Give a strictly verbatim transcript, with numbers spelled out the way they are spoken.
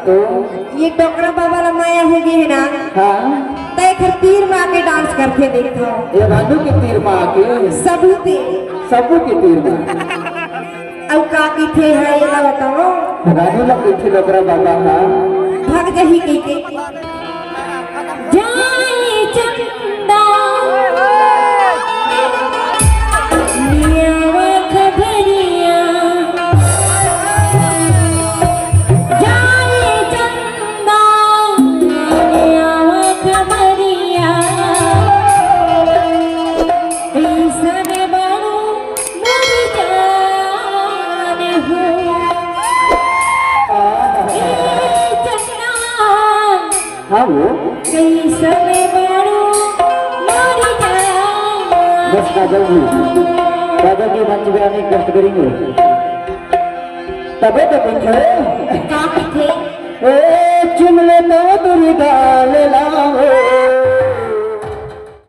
ये डोकरा बाबा ला मया हो गे हे ना, हाँ। त एखर तीर म आके डांस करथे, देखथव। ये रानू के तीर म आके। सबू ते। सबू के तीर म। अउ का कहिथे हे, एला बताओ। रानू ला कहिथे डोकरा बाबा, हाँ। भाग जाही कहिके। जाए चंदा, नियावा खबरिया। जाए चंदा, नियावा खबरिया। कइसन बाड़ू मोर जान हो। ए चंदा। हाँ वो। कइसन बाड़ू मोर जान। बस काजल जी, काजल जी मंच पे आने की कष्ट करेंगे। तबे तो पूछो। का कहिथे? ए चुमले तो दुर्गा ले लाओ।